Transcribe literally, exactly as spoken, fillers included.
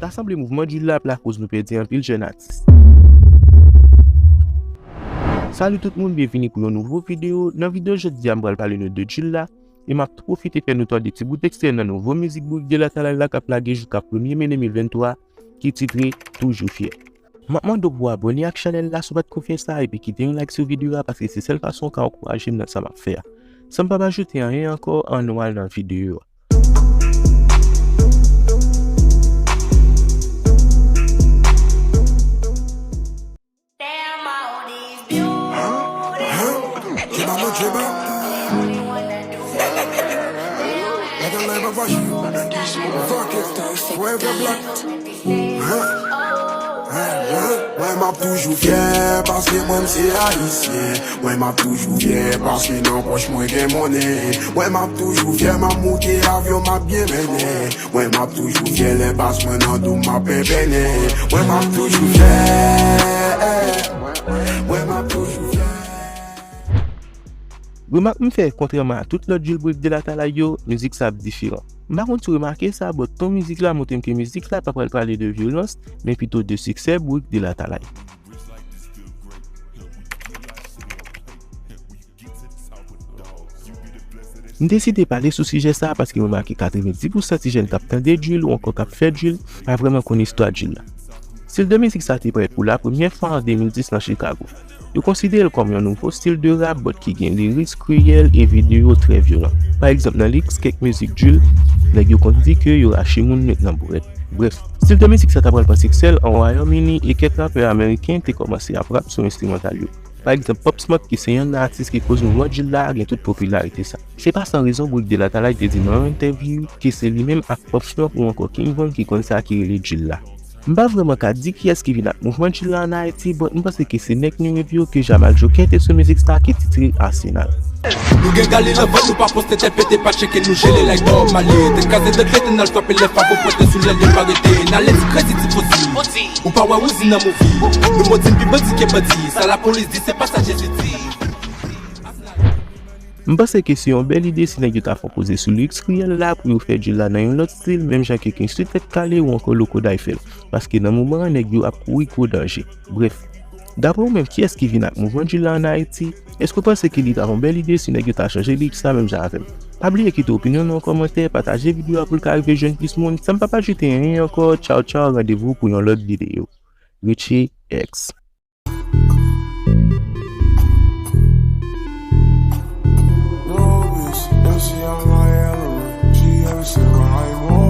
Ta sanble mouvman Drill la ap lakoz nou pèdi anpil jèn atis. Salut tout moun, byenvini pou yon nouvo videyo. Nan videyo jodi a, m pral pale nou de Drill la, e m ap pwofite fè nou tande ti bout ekstrè nan nouvo mizik Bourik de Latalay la k ap lage jouka premye me de mil venntwa, ki titre Toujou Fyè. M ap mande w pou w abòne ak chanèl la si w pa t ko fè sa, epi kite yon like sou videyo a, paske se sèl fason w ka ankouraje m nan sa m ap fè a. San m pa ajoute anyen ankò, ann nou al nan videyo a. Huh? Huh? Dribble, dribble. Like a live of a shoe. Fuck it. Wave the block. Huh? Huh? Huh? Mwen m ap toujou fyè paske mwen m se ayisyen. Mwen m ap toujou fyè paske nan pòch mwen gen monnen. Mwen m ap toujou fyè, m ap moute avyon, m ap byen mennen. Mwen m ap toujou fyè lè bas mwen nan do m ap penpennen. Mwen m ap toujou fyè. Mwen m ap toujou fyè. Remak m fè, kontrèman a tout lòt drill Bourik de Latalay yo, mizik sa ap diferan. M pa konn si w remake sa, but ton mizik la montre m ke mizik la pa pral pale de vyolans, men pito de siksè Bourik de Latalay. M deside pale sou sijè sa a paske m remake katrevenndis pousan ti jèn k ap tande drill ou ankò k ap fè drill pa vrèman konn istwa drill la. Stil de mizik sa te parèt pou lapremyè fwa an de mil dis nan Chicago. Yo konsidere l kòm yon nouvo stil de rap, but ki gen lyrics kriyèl e videyo trè vyolan. Pa egzanp, nan lyrics kèk mizik drill, nèg yo konn di ke yo rache moun met nan bourèt. Brèf, stil de mizik sa ta pral pran siksè l an Wayòm Ini e kèk rapè ameriken te kòmanse ap rap sou enstrimantal yo. Pa egzanp, Pop Smoke ki se yonn nan atis ki koz mouvman drill la gen tout popilarite sa. Se pa san rezon Bourik de Latalay te di nan yon entèvyou ke se li menm ak Pop Smoke ou ankò King Von ki konn sa ki rele drill la. M pa vrèman ka di kiyès ki vin ak mouvman drill la ann Ayiti, but m panse ke se nèg New Wave yo ke Jamal Joker te sou mizik sa ki titre Arsenal. Nou gen gale nan vant, nou pa poste tèt pete, pa tcheke nou jele like Bob Marley. Tèt kraze nan klete, n al frape lè favo pwente sou lèl, yo pa rete. N ale ti krezi, ti fosi. Ou pa wè Uzi nan movie. Nou modi, n pi bandi ke bandi. Sa lapolis di, se pa sa Jezi di. M panse ke se yon bèl ide si nèg yo ta fè yon poze sou lyrics kriyèl la pou yo fè drill la nan yon lòt stil, menm jan ke King Sweet Tèt Kale ou ankò Loco Dife l, paske nan moman an nèg yo ap kouri gwo danje. Brèf, daprè w menm, kiyès ki vin ak mouvman drill la ann Ayiti? Èske w panse ke li ta yon bèl ide si nèg yo ta chanje lyrics la menm jan avè m? Pa bliye kite opinyon nou an kòmantè, pataje videyo a pou l ka rive jwenn plis moun. San m pa pa ajoute anyen ankò, tchaw tchaw, randevou pou yon lòt videyo. Richie X.